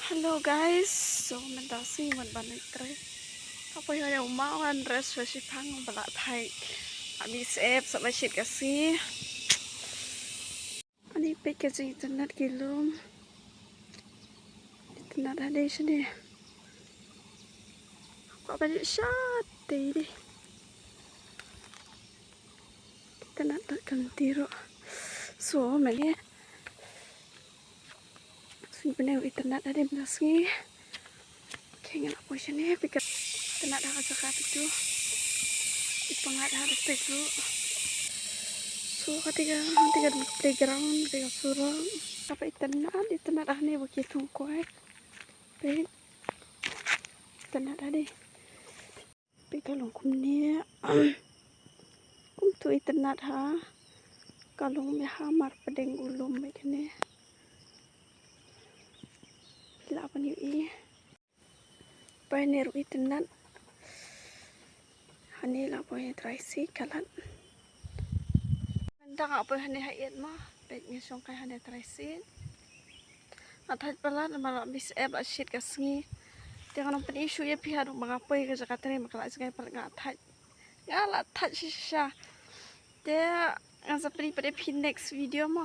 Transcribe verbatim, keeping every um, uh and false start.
Hello guys, so mynta sngi mynba ngi trei. Ka poi ha u maw, ngan rest sha shiphang ba la thait. Abi sep sa ba shit ka sngi. Ani peit ka jingitynnad ki lum. Itynnad hadien shane. Ka ba dei sha te dei. Itynnad da ka lynti ruh. So mane. Sngewbha ban itynnad hadien ba la sngi. Okay, ngan ap shane, peit ka itynnad ha ka jaka peit tu. I pyngngad ha ka peit tu. So, kata ka, kata ka playground, kata ka surok. Kaba itynnad, itynnad hangne ba ki thung kwai. Peit. Itynnad hadien. Peit ka long kumne. Kumtu itynnad ha. Ka long me ha marpdeng u lum me kane. Phi lah ban ïohi. Peit ne ruh itynnad. Hangne la poi trai si kalat. Mynta nga poi hangne ha ïit ma. Peit nga shong kai hangne trai si. Nga thait palat namar la miss ep la shit ka sngi. Te nga nang pyni shuh ïa phi haduh ba nga poi ka jaka trei ma ka la jngai palat nga thait. Nga la thait shisha. Te ngan sa pyni pat ïa phi next video mo.